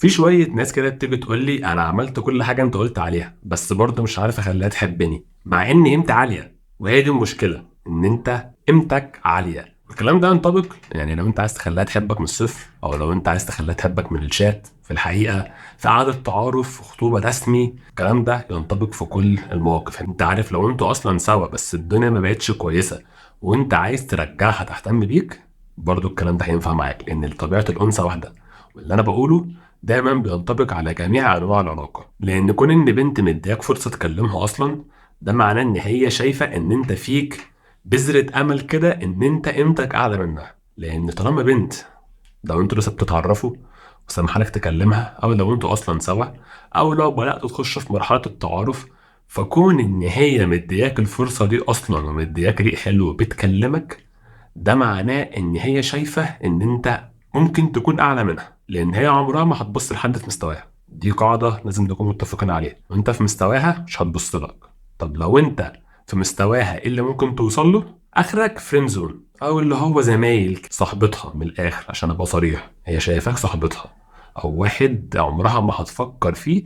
في شوية ناس كده بتيجي تقول لي انا عملت كل حاجة انت قلت عليها، بس برضه مش عارف اخليها تحبني مع ان قيمتي عالية. وهي دي المشكلة، ان انت قيمتك عالية. الكلام ده ينطبق يعني لو انت عايز تخليها تحبك من الصفر، او لو انت عايز تخليها تحبك من الشات في الحقيقة، في قعدة تعارف، في خطوبه رسمي. الكلام ده ينطبق في كل المواقف. انت عارف لو انتوا اصلا سوا بس الدنيا ما بقتش كويسة وانت عايز ترجعها تهتم بيك، برضو الكلام ده هينفع معاك، لان طبيعة الانثى واحدة. واللي انا بقوله دايما بينطبق على جميع انواع العلاقة، لان كون ان بنت مدياك فرصة تكلمها اصلا، ده معناه ان هي شايفه ان انت فيك بذرة امل كده، ان انت قيمتك اعلى منها. لان طالما بنت لو انتوا لسه بتتعرفوا وسامحالك تكلمها، او لو انتوا اصلا سوا، او لو بداتوا تخشوا في مرحلة التعارف، فكون ان هي مدياك الفرصة دي اصلا ومدياك ريق حلو وبتكلمك، ده معناه ان هي شايفه ان انت ممكن تكون اعلى منها، لان هي عمرها ما هتبص لحد في مستواها. دي قاعدة لازم نكون متفقين عليها. وانت في مستواها مش هتبص لك. طب لو انت في مستواها ايه اللي ممكن توصل له؟ اخرك friend zone، او اللي هو زمايل صاحبتها. من الاخر عشان ابقى صريح، هي شايفاك صاحبتها، او واحد عمرها ما هتفكر فيه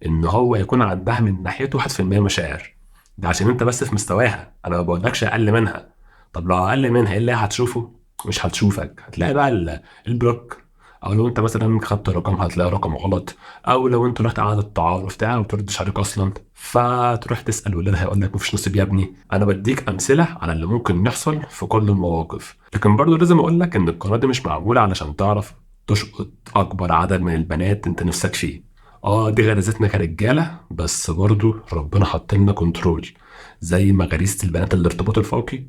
ان هو يكون عندها من ناحيته 1% مشاعر. ده عشان انت بس في مستواها، انا ما بقولكش اقل منها. طب لو اقل منها ايه اللي هتشوفه؟ مش هتشوفك، هتلاقي بقى ال block، او لو انت مثلا خدت رقم هتلاقي رقم غلط، او لو انت رحت قعدة التعارف بتاع وما تردش عليك اصلا، فتروح تسال ولادها هيقول لك مفيش نصيب يا ابني. انا بديك امثلة على اللي ممكن يحصل في كل المواقف. لكن برضو لازم اقول لك ان القناة دي مش معمولة علشان تعرف تشقط اكبر عدد من البنات انت نفسك فيه. دي غريزتنا كرجاله، بس برضو ربنا حط لنا control، زي ما غريزة البنات الارتباط الفوقي،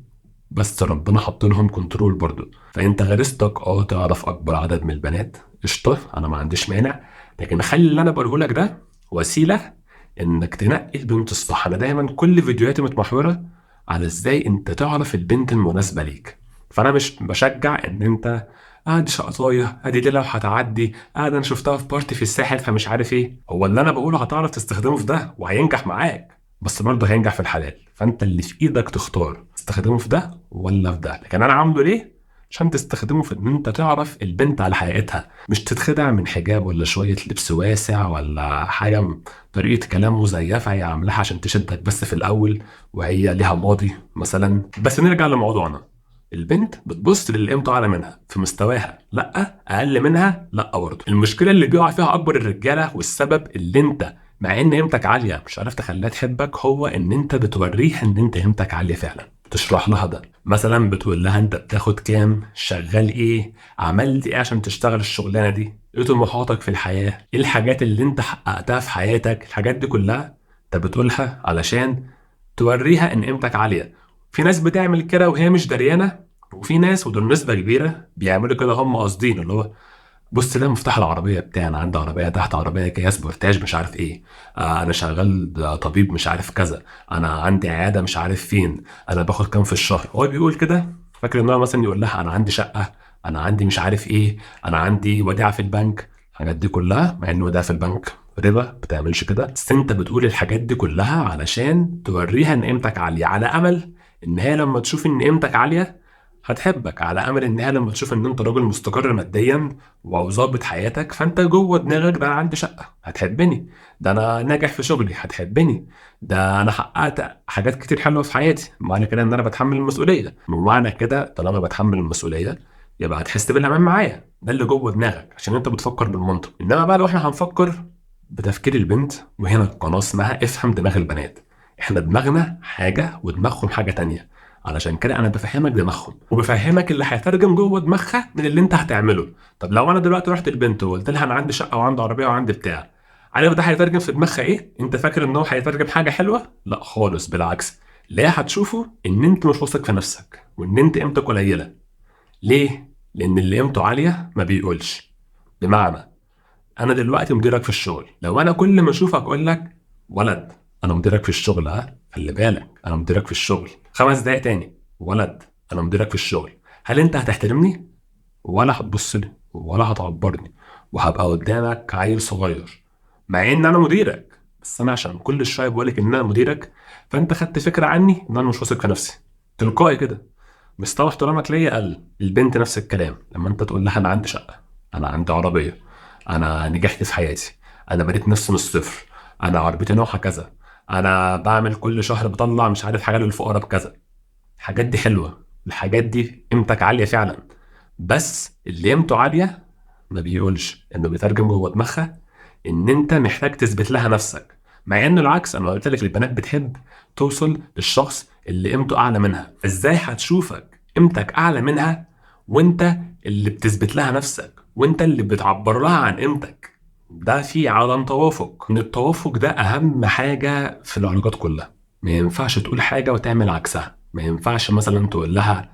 بس ربنا حط لهم control برضو. فانت غريزتك تعرف اكبر عدد من البنات، قشطه، انا ما عنديش مانع، لكن خلي اللي انا بقوله لك ده وسيلة انك تنقي البنت الصح. انا دايما كل فيديوهاتي متمحوره على ازاي انت تعرف البنت المناسبة ليك. فانا مش بشجع ان انت دي شقطايه، دي لو هتعدي، ده انا شفتها في party في الساحل فمش عارف ايه. هو اللي انا بقوله هتعرف تستخدمه في ده وهينجح معاك، بس برضه هينجح في الحلال. فانت اللي في ايدك تختار تستخدمه في ده ولا في ده. لكن انا عامله ليه؟ عشان تستخدمه في ان انت تعرف البنت على حقيقتها، مش تتخدع من حجاب ولا شوية لبس واسع ولا حاجة طريقه كلام مزيفة هي عاملاها عشان تشدك بس في الاول وهي ليها ماضي مثلا. بس نرجع لموضوعنا، البنت بتبص للي قيمته اعلى منها في مستواها، لا اقل منها لا برضه. المشكلة اللي بيقع فيها اكبر الرجالة، والسبب اللي انت مع ان قيمتك عالية مش عارف تخليها تحبك، هو ان انت بتوريها ان انت قيمتك عالية فعلا. تشرح لها ده مثلا، بتقول لها انت بتاخد كام، شغال ايه، عملت ايه عشان تشتغل الشغلانة دي، ايه طموحاتك في الحياة، ايه الحاجات اللي انت حققتها في حياتك. الحاجات دي كلها انت بتقولها علشان توريها ان قيمتك عالية. في ناس بتعمل كده وهي مش دريانه، وفي ناس ودول نسبه كبيرة بيعملوا كده هم قاصدين، اللي هو بص ده مفتاح العربية بتاعي، انا عندي عربية تحت، عربية كيا سبورتاج مش عارف ايه، انا شغال طبيب مش عارف كذا، انا عندي عيادة مش عارف فين، انا باخد كام في الشهر. هو بيقول كده فاكر ان هو مثلا يقول لها انا عندي شقه، انا عندي مش عارف ايه، انا عندي وديعة في البنك، الحاجات دي كلها، مع ان وديعة في البنك ربا، ما بتعملش كده. بس انت بتقول الحاجات دي كلها علشان توريها ان قيمتك عالية، على امل ان هي لما تشوف ان قيمتك عالية هتحبك، على امل ان هي لما تشوف ان انت راجل مستقر ماديا وظابط حياتك، فانت جوه دماغك ده انا عندي شقه هتحبني، ده انا ناجح في شغلي هتحبني، ده انا حققت حاجات كتير حلوة في حياتي، معنى كده ان انا بتحمل المسؤولية، ومعنى كده طالما بتحمل المسؤولية يبقى هتحس بالامان معايا. ده اللي جوه دماغك عشان انت بتفكر بالمنطق. انما بقى لو احنا هنفكر بتفكير البنت، وهنا القناة اسمها افهم دماغ البنات، احنا دماغنا حاجة ودماغهم حاجة تانية، علشان كده انا بفهمك دماغهم وبفهمك اللي هيترجم جوه دماغها من اللي انت هتعمله. طب لو انا دلوقتي رحت البنت وقلت لها انا عندي شقه وعندي عربية وعندي بتاع، عارف ده هيترجم في دماغها ايه؟ انت فاكر ان هو هيترجم حاجة حلوة؟ لا خالص، بالعكس، اللي هتشوفه ان انت مش واثق في نفسك وان انت قيمتك قليله. ليه؟ لان اللي قيمته عالية ما بيقولش. بمعنى انا دلوقتي مديرك في الشغل، لو انا كل ما اشوفك اقول لك ولد انا مديرك في الشغل، ها خلي بالك انا مديرك في الشغل، 5 دقايق تاني ولد انا مديرك في الشغل، هل انت هتحترمني؟ ولا هتبص لي ولا هتعبرني، وهبقى قدامك عيل صغير مع ان انا مديرك. بس انا عشان كل شوية بقولك ان انا مديرك، فانت خدت فكرة عني ان انا مش واثق في نفسي تلقائي كده، مستوى احترامك ليا قل. البنت نفس الكلام، لما انت تقول لها انا عندي شقه، انا عندي عربية، انا نجحت في حياتي، انا بنيت نفسي من الصفر، انا عربيتي نوعها كذا، انا بعمل كل شهر بطلع مش عارف حاجة للفقراء بكذا. الحاجات دي حلوة، الحاجات دي قيمتك عالية فعلا، بس اللي قيمته عالية ما بيقولش، انه بيترجم جوه دماغها ان انت محتاج تثبت لها نفسك، مع انه العكس. انا قلت لك البنات بتحب توصل للشخص اللي قيمته اعلى منها. ازاي هتشوفك قيمتك اعلى منها وانت اللي بتثبت لها نفسك وانت اللي بتعبر لها عن قيمتك؟ ده في عدم توافق. ان التوافق ده اهم حاجة في العلاقات كلها. ما ينفعش تقول حاجة وتعمل عكسها. ما ينفعش مثلا تقول لها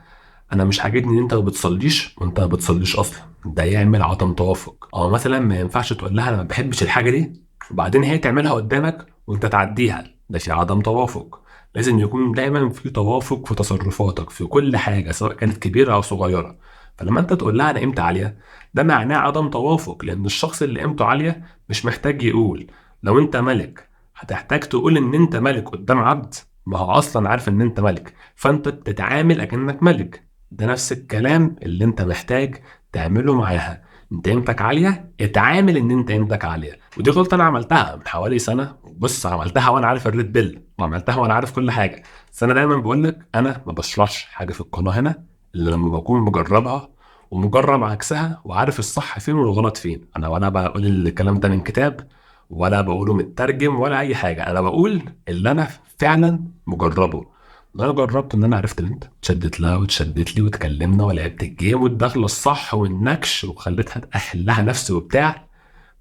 انا مش عاجبني ان انت ما بتصليش وانت ما بتصليش اصلا، ده يعمل عدم توافق. او مثلا ما ينفعش تقول لها انا ما بحبش الحاجة دي وبعدين هي تعملها قدامك وانت تعديها، ده في عدم توافق. لازم يكون دايما في توافق في تصرفاتك في كل حاجة، سواء كانت كبيرة او صغيرة. فلما انت تقول لها انا قيمتي عالية، ده معناه عدم توافق، لان الشخص اللي قيمته عالية مش محتاج يقول. لو انت ملك هتحتاج تقول ان انت ملك قدام عبد؟ ما هو اصلا عارف ان انت ملك، فانت بتتعامل اكنك ملك. ده نفس الكلام اللي انت محتاج تعمله معاها. انت قيمتك عالية، اتعامل ان انت قيمتك عالية. ودي غلطه انا عملتها من حوالي سنة. بص، عملتها وانا عارف ال red pill، وعملتها وانا عارف كل حاجة، بس انا دايما بقول لك انا ما بشرحش حاجة في القناة هنا الا لما بكون مجربها ومجرب عكسها وعارف الصح فين والغلط فين. انا ولا بقول الكلام ده من كتاب ولا بقوله مترجم ولا اي حاجة، انا بقول اللي انا فعلا مجربه. انا جربت ان انا عرفت بنت، اتشدت لها واتشدت لي واتكلمنا ولعبت ال game والدخله الصح والنكش وخليتها تأهل لها نفسي وبتاع،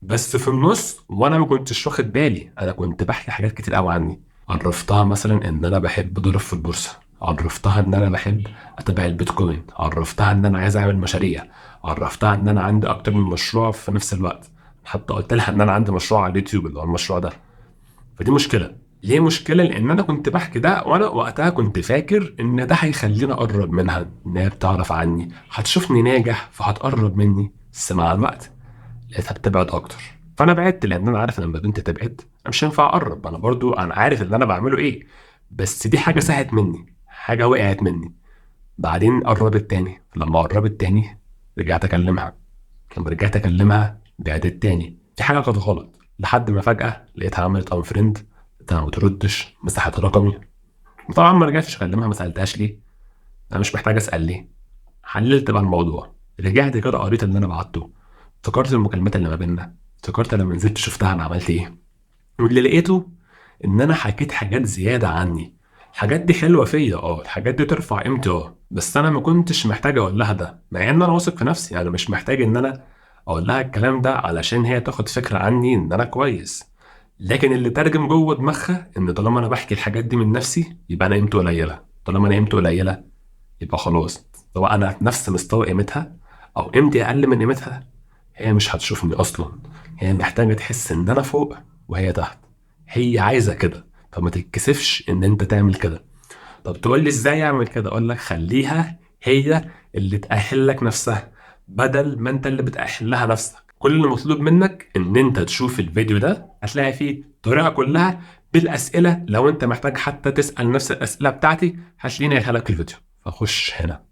بس في النص وانا ما كنتش واخد بالي انا كنت بحكي حاجات كتير قوي عني. عرفتها مثلا ان انا بحب اضرب في البورصة، عرفتها ان انا بحب اتابع البيتكوين، عرفتها ان انا عايز اعمل مشاريع، عرفتها ان انا عندي اكتر من مشروع في نفس الوقت، حتى قلت لها ان انا عندي مشروع على اليوتيوب اللي هو المشروع ده. فدي مشكلة. ليه مشكلة؟ لان انا كنت بحكي ده وانا وقتها كنت فاكر ان ده هيخليني اقرب منها، ان هي بتعرف عني، هتشوفني ناجح فهتقرب مني. بس مع الوقت لقيتها بتبعد اكتر، فانا بعدت، لان انا عارف لما بنت تبعد انا مش هينفع اقرب. انا برضو انا عارف اللي انا بعمله ايه، بس دي حاجة ساحت مني، حاجة وقعت مني. بعدين قربت تاني، لما قربت تاني رجعت اكلمها، لما رجعت اكلمها بعدت تاني. في حاجة كانت غلط، لحد ما فجاة لقيتها عملت unfriend، ما بتردش، مسحت رقمي. وطبعا ما رجعتش اكلمها، ما سالتهاش ليه، انا مش محتاج اسال ليه. حللت بقى الموضوع، رجعت كده قريت اللي انا بعته، افتكرت المكالمات اللي ما بيننا، افتكرت لما نزلت شفتها انا عملت ايه، واللي لقيته ان انا حكيت حاجات زيادة عني. الحاجات دي حلوة فيا، الحاجات دي ترفع قيمتي، بس انا ما كنتش محتاج اقول لها ده، مع ان انا واثق في نفسي. انا مش محتاج ان انا اقول لها الكلام ده علشان هي تاخد فكرة عني ان انا كويس. لكن اللي ترجم جوه دماغها ان طالما انا بحكي الحاجات دي من نفسي يبقى انا قيمتي قليله، طالما انا قيمتي قليله يبقى خلاص، سواء انا في نفس مستوى قيمتها او قيمتي اقل من قيمتها هي مش هتشوفني اصلا. هي محتاجه تحس ان انا فوق وهي تحت، هي عايزه كده، فما تتكسفش ان انت تعمل كده. طب تقول لي ازاي اعمل كده؟ اقول لك خليها هي اللي تأهل لك نفسها بدل ما انت اللي بتأهل لها نفسك. كل اللي مطلوب منك ان انت تشوف الفيديو ده، هتلاقي فيه طريقه كلها بالاسئلة. لو انت محتاج حتى تسال نفس الاسئلة بتاعتي هتلاقيني قايلها لك الفيديو، فخش هنا.